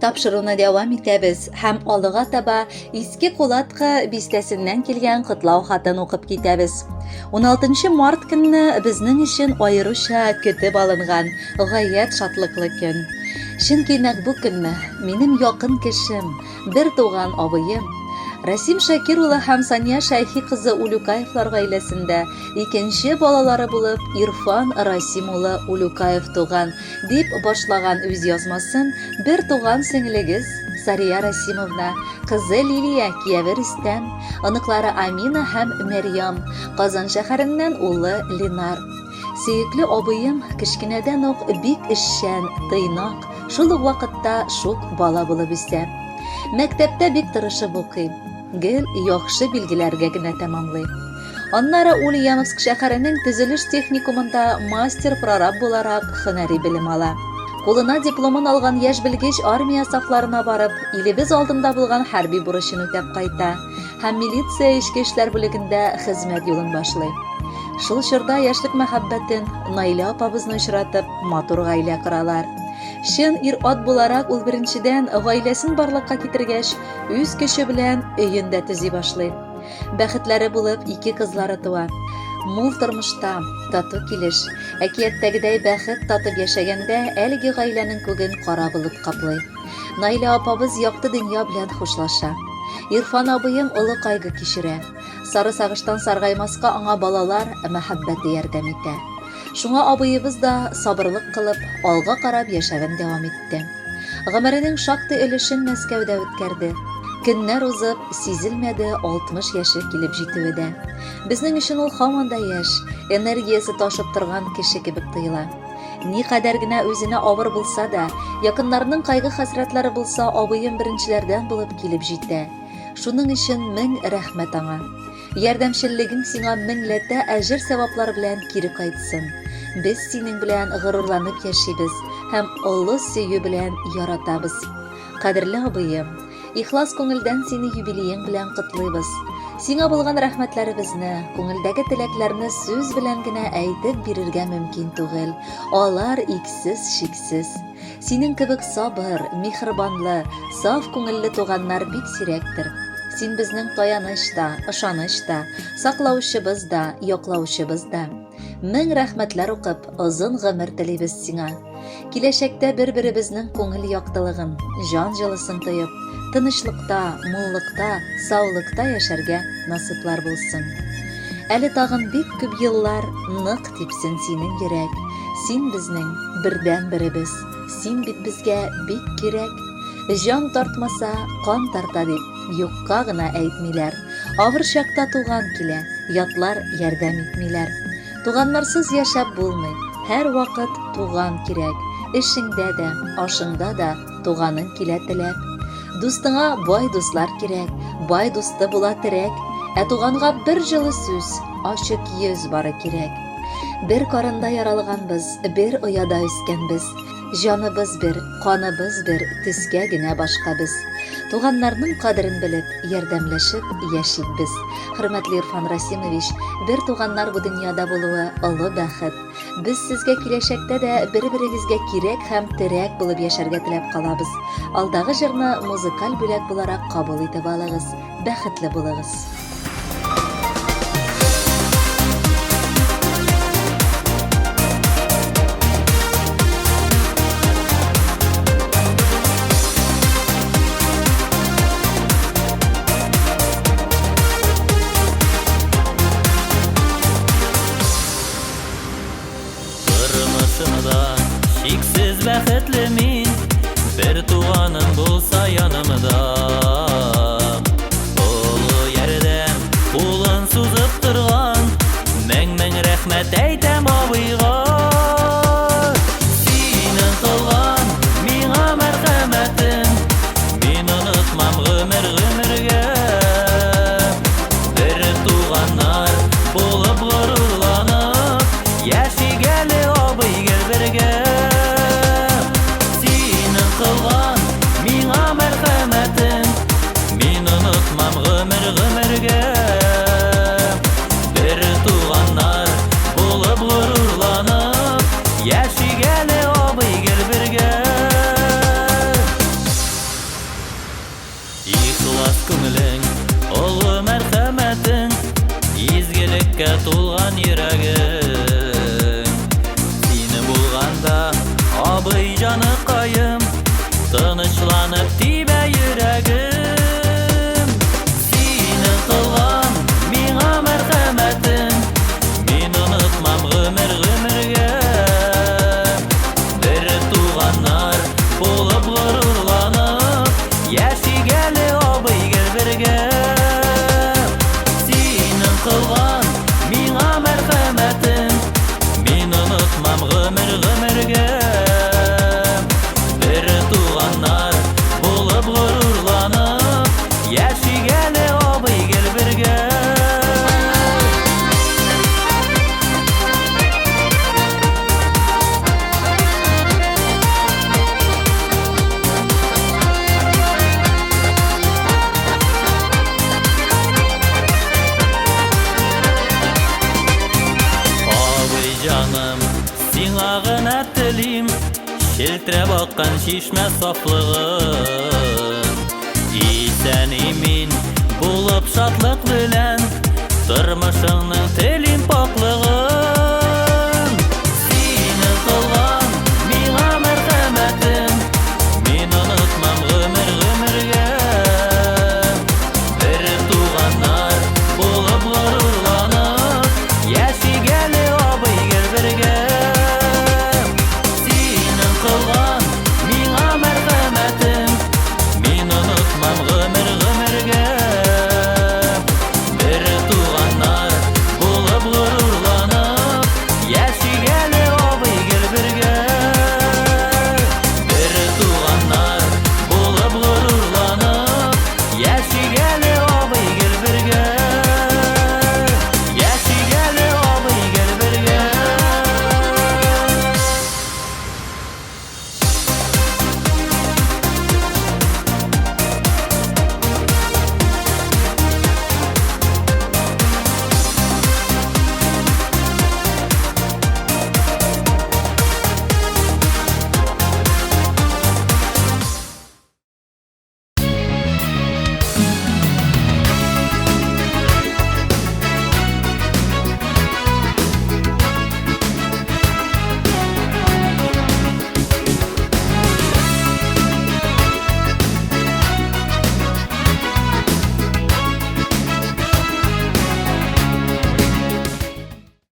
Тапшыруны дәвам итәбез һәм алыга таба Иске Кулатка бистәсеннән килгән котлау хатын укып китәбез. 16 март көнне безнең өчен аеруча көтеп алынган, гаять шатлыклы көн. Чөнки нәкъ бу көнне минем якын кешем, бер туган абыем, Расим Шакир улы һәм Сания Шәйхи кызы Улюкаевлар гаиләсендә икенче балалары булып Ирфан Расим улы Улюкаев туган, дип башлаган үз язмасын бер туган сеңлегез Сария Расимовна, кызы Лилия, кияве Рөстәм, оныклары Амина һәм Мәрьям, Казан шәһәреннән улы Ленар. Сөекле абыем кечкенәдән ук бик эшчән, тыйнак, шул ук вакытта шук бала булып үсә. Мәктәптә бик тырышып укый, гел яхшы билгеләргә генә тәмамлый. Аннары Ульяновск шәһәренең төзелеш техникумында мастер-прораб буларак һөнәри белем ала. Кулына дипломын алган яшь белгеч армия сафларына барып, илебез алдында булган хәрби бурычын үтәп кайта һәм милиция эчке эшләр бүлегендә хезмәт юлын башлый. Шул чорда яшьлек мәхәббәтен Наилә апабызны очратып, матур гаилә коралар. Чын ир-ат буларак ул беренчедән гаиләсен барлыкка китергәч, үз көче белән өен дә төзи башлый. Бәхетләре булып ике кызлары туа. Мул тормышта, тату килеш, әкияттәгедәй бәхет татып яшәгәндә әлеге гаиләнең күген кара болыт каплый. Наилә апабыз якты дөнья белән хушлаша. Ирфан абыем олы кайгы кичерә. Сары сагыштан саргаймаска аңа балалар мәхәббәте ярдәм итә. Шуңа абыебыз да сабырлык кылып, алга карап яшәвен дәвам итте. Гомеренең шактый өлешен Мәскәүдә үткәрде. Көннәр узып, сизелмәде 60 яше килеп җитүе дә. Безнең өчен ул һаман да яшь, энергиясе ташып торган кеше кебек тоела. Никадәр генә үзенә авыр булса да, якыннарының кайгы-хәсрәтләре булса, абыем беренчеләрдән булып килеп җитә. Шуның өчен мең рәхмәт аңа. Ярдәмчеллегең сиңа меңләтә әҗер-сәваплар белән кире кайтсын. Без синең белән горурланып яшибез һәм олы сөю белән яратабыз. Кадерле абыем, ихлас күңелдән сине юбилеең белән котлыйбыз. Сиңа булган рәхмәтләребезне, күңелдәге теләкләрне сүз белән генә әйтеп бирергә мөмкин түгел. Алар иксез-чиксез. Синең кебек сабыр, миһербанлы, саф күңелле туганнар бик сирәктер. Син безнең таяныч та, ышаныч та, саклаучыбыз да, яклаучыбыз да. Мең рәхмәтләр укып, озын гомер телибез сиңа. Киләчәктә бер-беребезнең күңел яктылыгын, җан җылысын тоеп, тынычлыкта, муллыкта, саулыкта яшәргә насыйплар булсын. Әле тагын бик күп еллар нык типсен синең йөрәк. Син безнең бердәнберебез, син бит безгә бик кирәк. Җан тартмаса, кан тарта дип, юкка гына әйтмиләр. Авыр чакта туган килә, ятлар ярдәм итмиләр. Туганнарсыз яшәп булмый, һәрвакыт туган кирәк. Эшеңдә дә, ашыңда да туганың килә теләп. Дустыңа бай дуслар кирәк, бай дусты була терәк. Ә туганга бер җылы сүз, ачык йөз бары кирәк. Бер карында яралганбыз, бер ояда үскәнбез. Җаныбыз бер, каныбыз бер, төскә генә башка без. Туганнарның кадерен белеп, ярдәмләшеп яшик без. Хөрмәтле Ирфан Расимович, бер туганнар бу дөньяда булуы олы бәхет. Без сезгә киләчәктә дә бер-берегезгә кирәк һәм терәк булып яшәргә теләп калабыз. Алдагы җырны музыкаль бүләк буларак кабул итеп алыгыз. Бәхетле булыгыз! Тормышымда чиксез бәхетле мин, Бер туганым булса янымда. Олы ярдәм кулын сузып торган, Мең-мең рәхмәт әйтәм абыйга. Синең кылган миңа мәрхәмәтең, Мин онытмам гомер-гомергә. Бер туганнар булып горурланып, Яшик әле абый гел бергә. Синең кылган миңа мәрхәмәтең, Мин онытмам гомер-гомергә. Бер туганнар булып горурланып. Рәхмәткә тулган йөрәгең. Сине булганда, абый җаныкаем, Тынычланып тибә йөрәгем. Синең кылган миңа мәрхәмәтең, Мин онытмам гомер-гомергә. Бер туганнар булып горурланып, Яшик әле, абый, гел бергә. Синең кылган миңа мәрхәмәтең, Мин онытмам гомер-гомергә. Бер туганнар булып горурланып, Яшик әле, абый, гел бергә. Абый җаным, сиңа гына телим, Челтерәп аккан чишмә сафлыгын. Исән имин булып шатлык белән Тормышыңның телим.